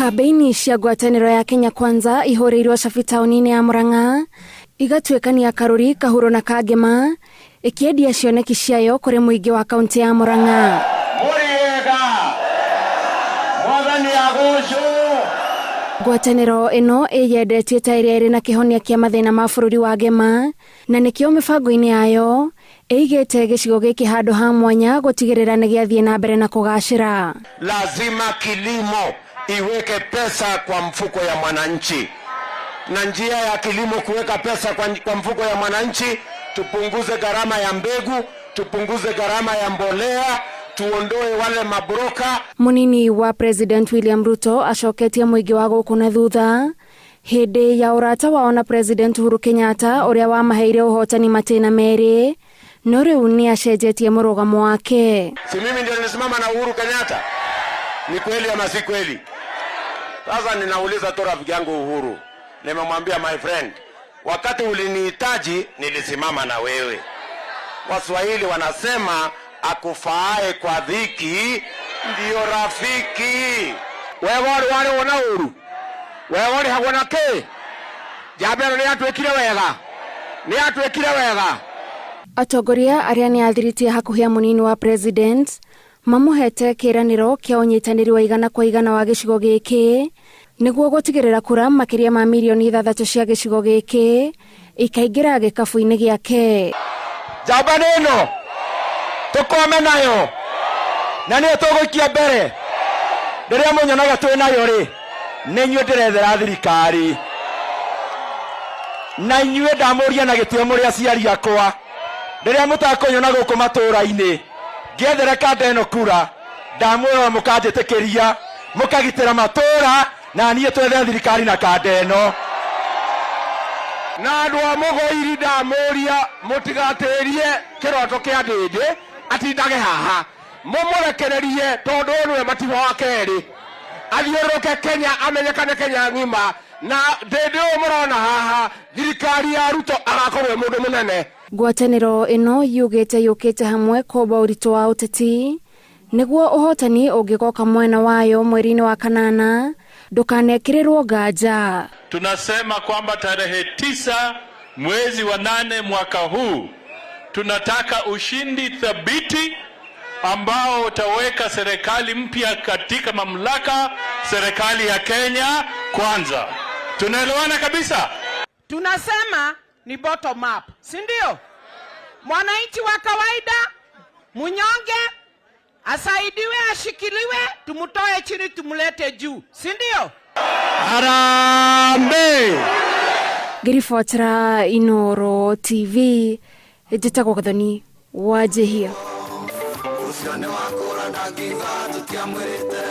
Kambeini cia ngwatanĩro ya Kenya Kwanza ihũrĩirwo cabi taũni-inĩ ya Murang'a igatuĩkania Karuri, Kahuro na Kangema ĩkĩendia cioneki ciayo kũrĩ mũingĩ wa kaunti ya Murang'a. Mũrĩega, Mwathani agocwo. Ngwatanĩro ĩno ĩyendetie ta ĩrĩa ĩrĩ na kĩhonia kĩa mathĩna ma bũrũri wa Ngema na nĩkĩo mĩbango-inĩ yayo ĩigĩte gĩcigo gĩkĩ handũ ha mwanya gũtigĩrĩra nĩ gĩathiĩ na mbere na kũgacĩra. Lazima kilimo iweke pesa kwa mfuko ya mwananchi, na njia ya kilimo kuweka pesa kwa mfuko ya mwananchi, tupunguze gharama ya mbegu, tupunguze gharama ya mbolea, tuondoe wale mabroka. Mũnini wa President William Ruto acoketie mũingĩ wa gũkũ na thutha hĩndĩ ya ũrata wao na President Uhuru Kenyatta ũrĩa wamaheire ũhotani matĩna merĩ, no rĩu nĩ acenjetie mũrũgamo wake. Si mimi ndio nilisimama na Uhuru Kenyatta? Ni kweli ama si kweli? Sasa ninauliza tu rafiki yangu Uhuru, nimemwambia, "My friend, wakati ulinihitaji nilisimama na wewe." Waswahili wanasema akufaae kwa dhiki ndio rafiki. Wega ũrĩ warĩhwo na ũru, wega ũrĩhagwo na kĩ? Njamba ĩno nĩ yatwĩkire wega, nĩ yatwĩkire wega. Atongoria arĩa nĩ athiritie hakuhĩ a mũnini wa president mamũhete kĩĩranĩro kĩa ũnyitanĩri wa igana kwa igana wa gĩcigo gĩkĩ nĩguo gũtigĩrĩra kura makĩria ma mirioni 6 cia gĩcigo gĩkĩ ikaingĩra gĩkabu-inĩ gĩake. Njamba nĩ ĩno tũkwame nayo na nĩyo tũgũikia mbere. Rĩrĩa mũnyonaga twĩ nayo rĩ, nĩ inyuĩ ndĩrethera thirikari, na inyuĩ ndamũria na gĩtĩo, mũrĩ aciari akwa. Rĩrĩa mũtakũnyona gũkũ matũũra-inĩ ngĩethere kanda ĩno kura, ndamwĩra mũkanjĩtĩkĩria mũkagitĩra matũũra na niĩ twethe thirikari na kanda ĩno. Na andũ a Mũgoiri, ndamũria mũtigatĩrie kĩroto kĩa Ndĩndĩ atindage haha, mũmũrekererie tondũ ũyũ nĩwe matiba wa kerĩ athiũrũrũke Kenya, amenyekane Kenya ng'ima. Na Ndĩndĩ ũyũ mũrona haha, thirikari ya Ruto agakorwo e mũndũ mũnene. Ngwatanĩro ĩno yugĩte yũkĩte hamwe kũmba ũritũ wa ũteti nĩguo ũhotani ũngĩgoka mwena wayo mweri-inĩ wa kanana ndũkanekĩrĩrwo nganja. Tunasema kwamba tarehe 9 mwezi wa 8 mwaka huu tunataka ushindi thabiti ambao utaweka serikali mpya katika mamlaka, serikali ya Kenya Kwanza. Tunaelewana kabisa? Tunasema ni bottom up, si ndio? Mwananchi wa kawaida mnyonge asaidiwe, ashikiliwe, tumtoe chini tumlete juu, si ndio? Harambee! Ngĩribotera Inoro TV, njĩtagwo Gathoni wa Njihia. Ũcio nĩ wakũra, ndangiuga tũtiamwĩrĩte.